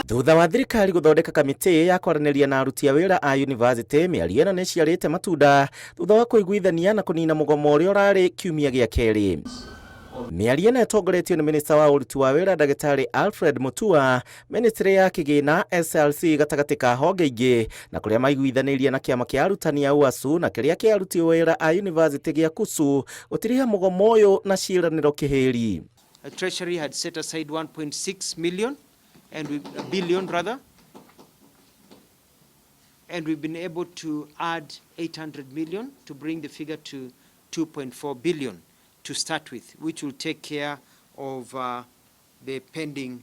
Thutha wa thirikari gũthondeka kamĩtĩ ya kwaranĩria na aruti a wĩra a yunivasĩtĩ, mĩario ĩno nĩ ĩciarĩte matunda thutha wa kũiguithania na kũnina mũgomo ũrĩa ũrarĩ kiumia gĩa kerĩ. Mĩario ĩno ĩtongoretio nĩ minista wa ũruti wa wĩra Ndagĩtarĩ Alfred Mutua, ministry ya kĩgĩna SLC gatagatĩ ka honge ingĩ, na kũrĩa maiguithanĩirie na kĩama kĩa arutani a UASU na kĩrĩa kĩa aruti wĩra a yunivasĩtĩ gĩa KUSU gũtiriha mũgomo ũyũ na ciĩranĩro kĩhĩri. Treasury had set aside 1.6 million and we, a billion rather, and we've been able to add 800 million to bring the figure to 2.4 billion to start with, which will take care of the pending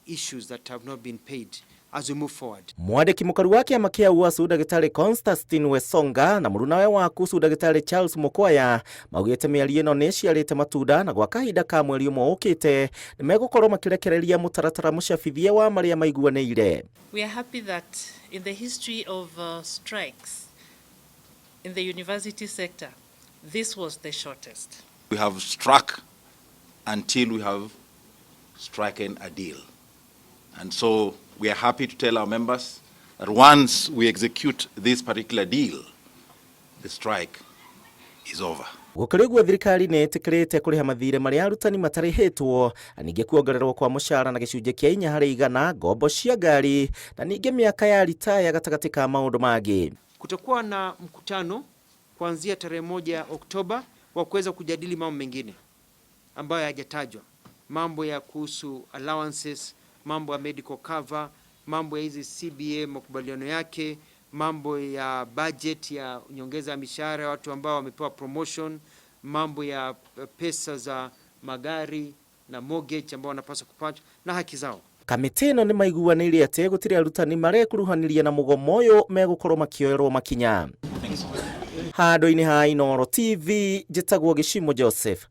issues that have not been paid as we move forward. Mwandĩki mũkaru wa kĩama kĩa UASU Ndagĩtarĩ Constantine Wesonga na mũrunawe wa KUSU Ndagĩtarĩ Charles Mukwaya maugĩte mĩario ĩno nĩ ĩciarĩte matunda na gwa kahinda ka mweri ũmwe ũkĩte nĩ megũkorwo makĩrekereria mũtaratara mũcabithie wa marĩa maiguanĩire. We are happy that in the history of strikes in the university sector, this was the shortest. We have struck until we have stricken a deal. And so we are happy to tell our members that once we execute this particular deal, the strike is over. Gũkĩrĩ ũguo, thirikari nĩ ĩtĩkĩrĩte kũrĩha mathirĩ marĩa arutani matarĩhĩtwo na ningĩ kuongererwo kwa mũcara na gĩcunjĩ kĩa 4%, ngombo cia ngari na ningĩ mĩaka ya ritaya gatagatĩ ka maũndũ mangĩ. Kutakuwa na mkutano kuanzia tarehe 1 Oktoba wa kuweza kujadili mambo mengine ambayo hayajatajwa, mambo ya kuhusu allowances, mambo ya medical cover, mambo ya hizi CBA makubaliano yake, mambo ya budget ya nyongeza ya mishahara ya watu ambao wamepewa promotion, mambo ya pesa za magari na mortgage ambao wanapaswa kupata na haki zao. Kamĩtĩ ĩno nĩ maiguanĩire atĩ gũtirĩ arutani marekuruhanirie na mũgomo ũyũ megũkorwo makĩoerwo makinya. Handũ-inĩ ha Inooro TV, njĩtagwo Gĩcimo Joseph.